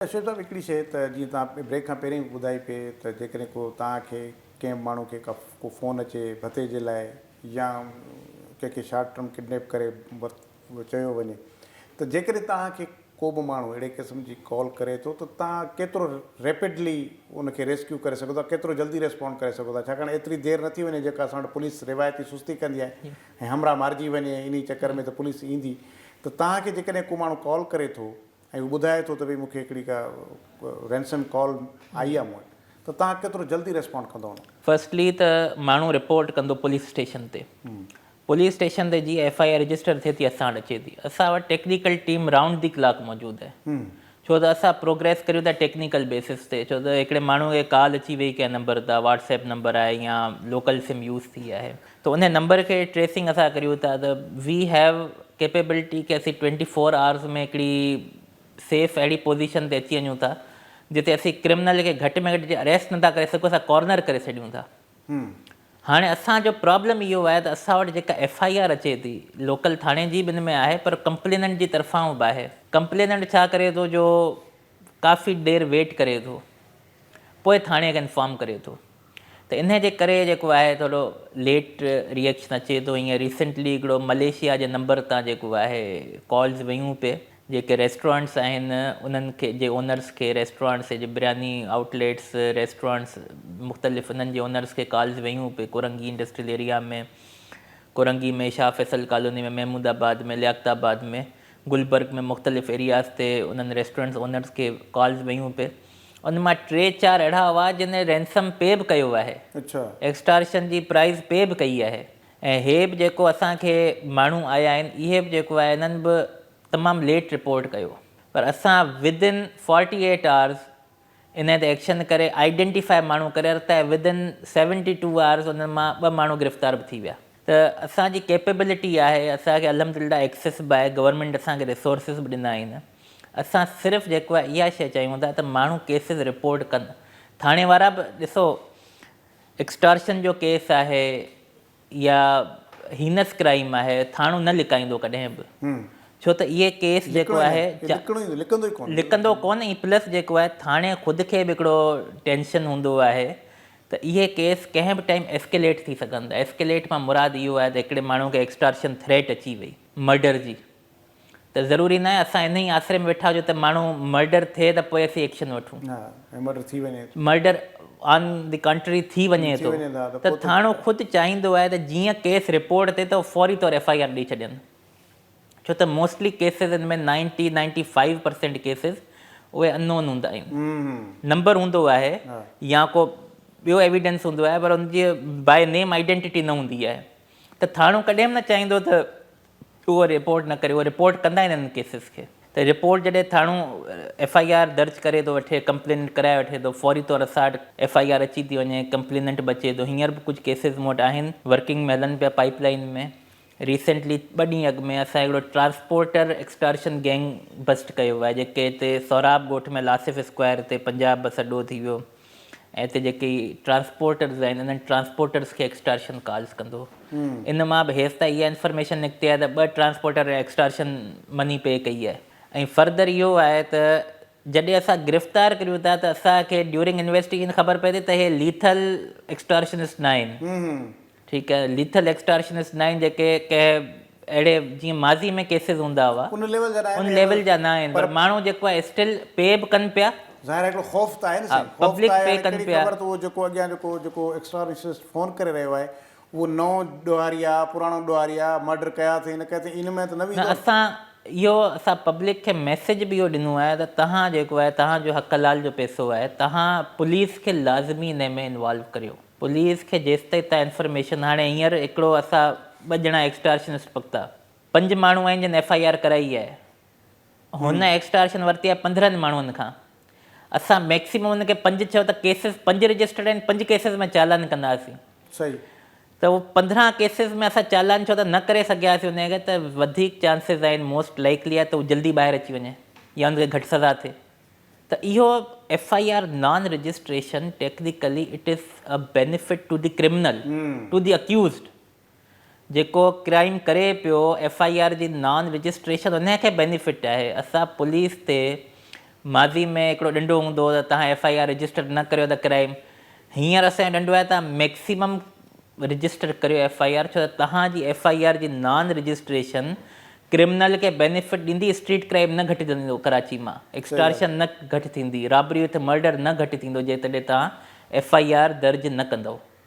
شيخ صاحب هڪڙي شيء ته جيئن توهان بريڪ کان پهرين به ٻڌائي پئي ته جيڪڏهن ڪو توهان کي ڪنهن به ماڻهو کي ڪا ڪو فون اچي ڀتي جي لاء يا ڪنهن کي شارٽ ٽرم ڪڊنيپ ڪري چيو وڃي ته جيڪڏهن توهان کي ڪو به ماڻهو اهڙي قسم جي ڪال ڪري ٿو ته توهان ڪيترو ريپڊلي ان کي ريسڪيو ڪري سگهو ٿا ڪيترو جلدي ريسپونڊ ڪري سگهو ٿا ڇاڪاڻ ايتري دير نه ٿي وڃي جيڪا اسان وٽ پوليس روايتي سستي ڪندي آهي ۽ همراهه مارجي وڃي انهي چڪر ۾ ته پوليس ايندي ته توهان کي جيڪڏهن ڪو ماڻهو ڪال ڪري ٿو ۽ هو ٻڌائي ٿو ته ڀئي مون کي هڪڙي ڪا رينسم ڪال آئي آهي مون وٽ ته توهان ڪيترو جلدي ريسپونڊ ڪندو ان. فرسٽلي ته ماڻهو رپورٽ ڪندو پوليس اسٽيشن تي پوليس اسٽيشن تي جيئن ايف I R register ٿئي ٿي اسان وٽ اچي ٿي اسان وٽ technical team round the clock موجود آهي ڇو ته اسان پروگريس ڪريون ٿا ٽيڪنيڪل بيسس تي ڇو ته هڪڙي ماڻهو کي ڪال اچي وئي ڪنهن نمبر تان واٽس ايپ نمبر آهي يا لوڪل سم يوز ٿي آهي ته ان نمبر کي ٽريسنگ اسان ڪريون ٿا ته وي هيو ڪيپيبلٽي ڪي اسين ٽوئنٽي فور آورز ۾ هڪڙي سيف اهڙي پوزيشن تي اچي وڃون ٿا جتي اسين ڪرمنل کي گهٽ ۾ گهٽ جي اريسٽ نٿا ڪري سگهون اسان ڪارنر ڪري ڇڏيون ٿا. هاڻي اسان جو پرابلم اهو آهي ته اسان وٽ جيڪا ايف I R اچي ٿي لوڪل ٿاڻي جي به ان ۾ آهي پر ڪمپليننٽ جي طرفان به آهي ڪمپليننٽ ڇا ڪري ٿو جو ڪافي دير ويٽ ڪري ٿو پوء ٿاڻي کي انفارم ڪري ٿو ته انهي جي ڪري جيڪو آهي ٿورو ليٽ ريئڪشن اچي ٿو ائين ريسنٽلي هڪڙو مليشيا جي نمبر تان جيڪو آهي ڪالز ويون پي جيڪي ريسٽورانٽس آهن انهن کي جي اونرس کي ريسٽورانٽس جي برياني آئوٽليٽس ريسٽورانٽس مختلف انهن جي اونرس کي ڪالز ويون P Korangi industrial area ۾ Korangi ۾ Shah Faisal colony ۾ Mahmoodabad ۾ Liaquatabad ۾ Gulberg ۾ مختلف ايرياز تي انهن ريسٽورانٽس اونرس کي ڪالز ويون پي ان مان ٽي چار اهڙا هئا جن رينسم پي به ڪيو آهي ايڪسٽارشن جي پرائز پي به ڪئي آهي ۽ هي به جيڪو اسان کي ماڻهو آيا آهن اهي به جيڪو آهي انهن به تمام ليٽ رپورٽ ڪيو پر اسان within forty eight hours انهي تي ايڪشن ڪري آئيڊينٽيفائي ماڻهو ڪري ورتا ۽ with in seventy two hours انهن مان ٻه ماڻهو گرفتار به ٿي ويا ته اسان جي ڪيپيبلٽي آهي اسان کي الحمدلله ايڪسس به آهي گورنمينٽ اسان کي ريسورسز به ڏنا آهن اسان صرف جيڪو آهي اها شيء چاهيون ٿا ته ماڻهو ڪيسز رپورٽ ڪن ٿاڻي وارا به ڏسو ايڪسٽارشن جو ڪيس آهي يا هينس ڪرائيم آهي ٿاڻو نه لڪائيندو ڪڏهن به ڇو ته اهي ڪيس جيڪو آهي لڪندو ڪونه ۽ پلس جيڪو آهي ٿاڻي خود کي به هڪڙو ٽينشن هوندو آهي ته اهي ڪيس ڪنهن به ٽائيم ايسڪيليٽ ٿي سگهن ٿا ايسڪيليٽ مان مراد اهو آهي ته هڪڙي ماڻهو کي ايڪسٽارشن ٿريٽ اچي وئي مرڊر جي ته ضروري ناهي اسان انهي آسري ۾ ويٺا هجون ته ماڻهو مرڊر ٿئي ته پوء اسين ايڪشن وٺون. ها ۽ مرڊر ٿي وڃي ٿو. مرڊر آن the ڪانٽري ٿي وڃي ٿو ته ٿاڻو خود چاهيندو آهي ته جيئن ڪيس رپورٽ ٿئي ته فوري طور ايف I R ڏئي ڇڏين ڇو ته موسٽلي ڪيسز ان ۾ ninety ninety five percent cases اهي ان نون هوندا آهن نمبر هوندو آهي يا ڪو ٻيو ايويڊنس هوندو آهي پر ان جي باء نيم آئيڊينٽيٽي نه هوندي آهي ته ٿاڻو ڪڏهن به نه چاهيندو ته اهو رپورٽ نه ڪري اهو رپورٽ ڪندا آهن انهن ڪيسز کي ته رپورٽ جڏهن ٿاڻو ايف I R درج ڪري ٿو وٺي ڪمپلينٽ ڪرائي وٺي ٿو فوري طور اسان وٽ ايف I R اچي ٿي وڃي ڪمپليننٽ به اچي ٿو هينئر به ڪجهه ڪيسز مون وٽ آهن ورڪنگ ۾ هلن پيا پائپ لائن ۾ ريسينٽلي ٻه ڏينهن اڳ ۾ اسان هڪڙو ٽرانسپورٽر ايڪسٽارشن گينگ بسٽ ڪيو آهي جيڪي هتي سهراب ڳوٺ ۾ لاصف اسڪوائر تي پنجاب بس اڏو ٿي ويو ۽ هتي جيڪي ٽرانسپورٽرز آهن انهن ٽرانسپورٽرز کي ايڪسٽارشن ڪالز ڪندو هو ان مان به هيستائين اها انفارميشن نڪتي آهي ته ٻه ٽرانسپورٽر ايڪسٽارشن مني پي ڪئي آهي ۽ فردر اهو آهي ته جڏهن اسان گرفتار ڪريون ٿا ته اسان کي ڊيورنگ انويسٽيگيشن خبر پئي ٿي ته هي ليٿل ايڪسٽارشنسٽ نه آهن ٺيڪ آهي ليٿل ايڪسٽارشنسٽ نه آهن جيڪي ڪنهن اهڙي جيئن ماضي ۾ ڪيسز هوندا هئا ان ليول جا ان ليول جا نه آهن پر ماڻهو جيڪو آهي اسٽل پي به ڪن پيا. ظاهر آهي هڪڙو خوف ته آهي نه سائين خوف ته آهي هاڻي ڪهڙي خبر ته اهو جيڪو اڳيان جيڪو جيڪو ايڪسٽارشنسٽ فون ڪري رهيو آهي اهو نئون ڏوهاري آهي پراڻو ڏوهاري آهي مرڊر ڪيا اٿئي نه ڪيا اٿئي ان ۾ ته نه ويندو نه اسان اهو اسان پبلڪ کي ميسيج به اهو ڏنو آهي ته توهان جيڪو آهي توهان جو حق حلال جو پئسو آهي توهان پوليس کي لازمي ان ۾ انوالو ڪريو. پوليس کي جيستائين تان انفرميشن هاڻي هينئر هڪڙو اسان ٻه ڄڻا ايڪسٽارشنسٽ پڪتا پنج ماڻهو آهن جن ايف I R ڪرائي آهي هن ايڪسٽارشن ورتي آهي 15 ماڻهن کان اسان ميڪسيمم ان کي پنج چيو ته ڪيسز پنج رجسٽرڊ آهن پنج ڪيسز ۾ چالان ڪنداسين صحيح ته هو 15 ڪيسز ۾ اسان چالان ڇو ته نه ڪري سگهياسين ان کي ته وڌيڪ چانسز آهن موسٽ لائيڪلي آهي ته هو جلدي ٻاهر اچي وڃي يا ان کي گهٽ سزا ٿئي ته اهو F I R non registration technically it is a benefit to the criminal to the accused جيڪو ڪرائيم ڪري پيو ايف I R جي نان رجسٽريشن ان کي بينيفٽ آهي اسان پوليس تي ماضي ۾ هڪڙو ڏنڊو هوندو هو ته توهان ايف I R register نه ڪريو ته ڪرائيم، هينئر اسان جو ڏنڊو آهي توهان ميڪسيمم رجسٽر ڪريو ايف I R, ڇو ته توهان جي ايف I R جي نان رجسٽريشن ڪرمنل کي بينيفٽ ڏيندي، اسٽريٽ ڪرائيم نه گهٽجندو ڪراچي مان، ايڪسٽارشن نه گهٽ ٿيندي، رابري وٿ مرڊر نه گهٽ ٿيندو جيڪڏهن توهان ايف I R درج نه ڪندؤ.